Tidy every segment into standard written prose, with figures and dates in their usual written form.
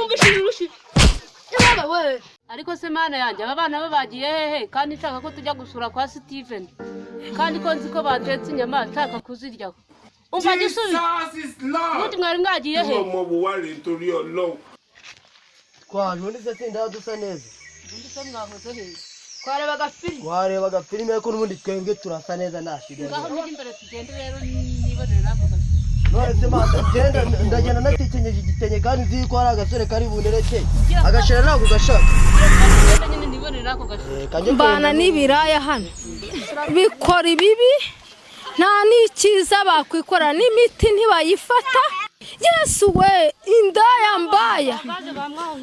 Numvise urushi. Yaba we. Ariko se Mana yanjye, aba bana bo bagiye hehe kandi nshaka ko tujya gusura kwa Steven, kandi ko nzi ko batetse inyama nshaka kuziryaho? Umva gisubizo. Jesus is Lord. Ubundi mwari mwagiye he? Ọmọ wo wá rèé nítorí Ọlọ́run. Twaje ubundi se sinda dusa neza. Ubundi se mwahoze hehe? Twarebaga filime. Twarebaga filime, ariko n'ubundi twebwe turasa neza, nta shida. Ngaho mujye imbere tugende rero nibonere n'ako gasubizo. None se manda ngenda ndagenda natikenyeje igitenge, kandi nzi yuko hari agasore kari bundereke agashira, ntabwo gashaka. Tugende nyine nibonere n'ako gasubizo. Eh, kanjye Mbana kureba. n'ibiraya hano bikora ibibi, nta n'ikiza bakwikora, n'imiti ntibayifata. Yesu we, indaya mbaya. Baje bamwaho.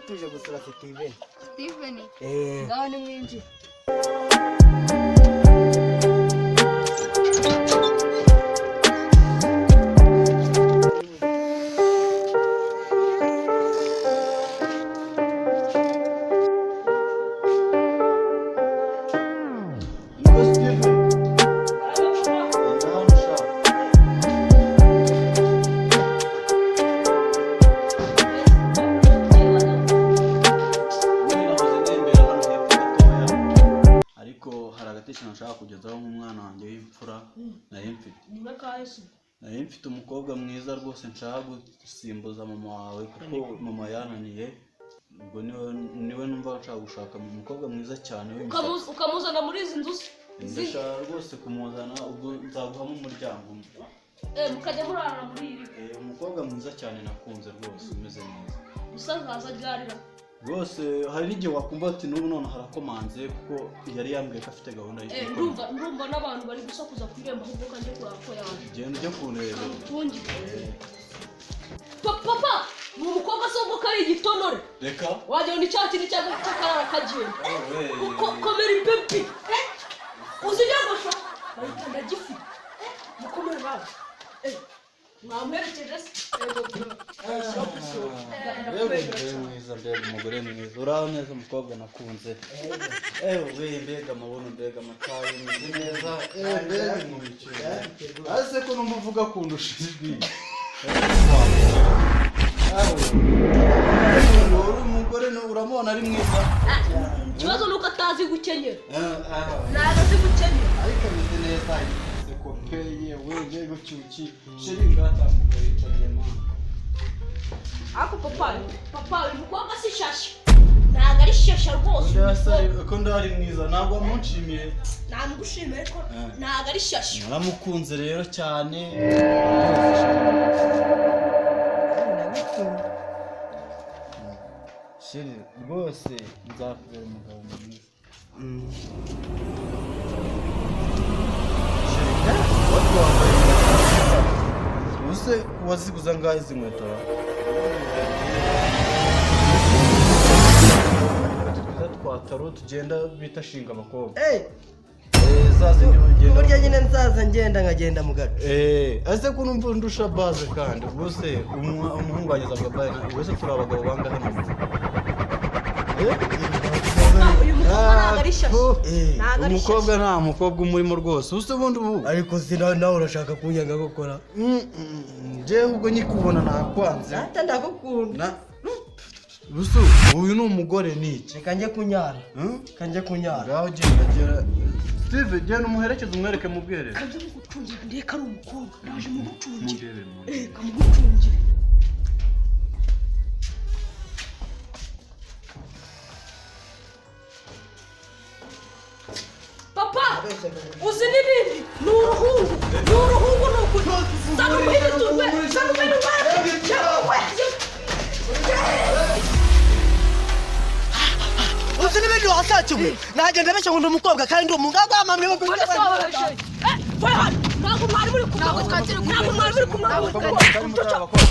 Tuje gusura Steven. Steven. Eh. Ngaho nimwinjire. Niko Steven. Ngaho ushaka. Nyine nahoze ntembera hano hepfo gatoya, ariko hari agatekerezo nshaka kugezaho nk'umwana wanjye w'imfura nari mfite. Niwe ka Yesu. Nari mfite umukobwa mwiza rwose nshaka gusimbuza mama wawe, kuko mama yananiye. Ubwo niwe numva nshaka gushaka, umukobwa mwiza cyane w'imisatsi. Ukamuzana muri izi nzu se? Ndashaka rwose kumuzana, ubwo nzaguhamo umuryango umwe. Eh, mukajya murarana muri iri. Eh, umukobwa mwiza cyane nakunze rwose, umeze neza. Gusa nkaza ryarira. Rwose hari n'igihe wakumva ati n'ubu none harakomanze, kuko yari yambwiye ko afite gahunda Eh, y'uko ndumva n'abantu bari gusakuza ku irembo, ahubwo kanjye kureba ko yaje. Genda ujye kundebera. Tungire. Papa, ni umukobwa se ubwo ko ari igitonore? Reka. Wagira ngo ni cya kintu cy'akarara kagenda. Uko komera ipepi. Uzi inyogosho? Bahita ndagifite. Mukomere nawe. Eh, mwamuherekeje se? Ego bro. Mbega umugore mwiza, mbega umugore mwiza! Uraho neza, umukobwa nakunze? Ewe, mbega amabuno, mbega amatayi, umeze neza. Ewe, mbega inkubikiro! Ese ko numva uvuga kundusha ijwi? Ewe, uri umugore uramubona ari mwiza. Ikibazo ni uko atazi gukenyera. Eh, ah. Ntabwo azi gukenyera. Ariko ameze neza, inseko pe! Yewe, mbega cyuki! Chérie, ngatambuka yicariye mama. Ariko papa, uyu mukobwa si shasha. Ntabwo ari shasha rwose. Ko ndari mwiza, ntabwo wamunshimiye? Namugushimiye, ariko Eh. ntabwo ari shasha. Naramukunze rero cyane. Chérie, rwose nzakubera umugabo mwiza. Chérie, wari wambaye inkweto. Ubuse waziguza angahe izi nkweto ra? Inkweto twiza twa taro tugenda bita shinga abakobwa. Eh, Eh, za zindi bagenda. burya nyine nzaza ngenda nkagenda mu gace. Eh, ese ko numva ndusha base kandi ubuse umuhungu wanjye azavuga bae, ubuse turi abagabo bangahe hano? Eh? Uyu mukobwa ntabwo ari shasha. Eh, Ntabwo ari Umukobwa shasha. nta mukobwa umurimo rwose. Ubuse ubundi ubu Ariko si nawe urashaka kunyanga gukora? Njyewe ubwo nyikubona nakwanze. Ata ndagukunda. Na ubuse uyu ni umugore ni iki? Reka njye kunyara. Hmm? Reka njye kunyara. Ngaho genda gera. Steve, genda umuherekeze, umwereke mu bwiherero. Kanze mugucungira, ndeka ari umukobwa. Naje mugucungira. Mundebere, mundebere. Eh, kamugucungira. Papa, uzi n'ibindi? Ni uruhungu, ni uruhungu, ni ukuri. Zana umuhini turwe, zana umuhini we. Uzi n'ibindi wasakiwe, nagenda benshi ngo ndi umukobwa kandi ndi umugabo amamwe. None se wababeshe? Eh, we hano, ntabwo mwari muri kumwe. Ntabwo mwari muri kumwe. Ntabwo twari muri abakobwa.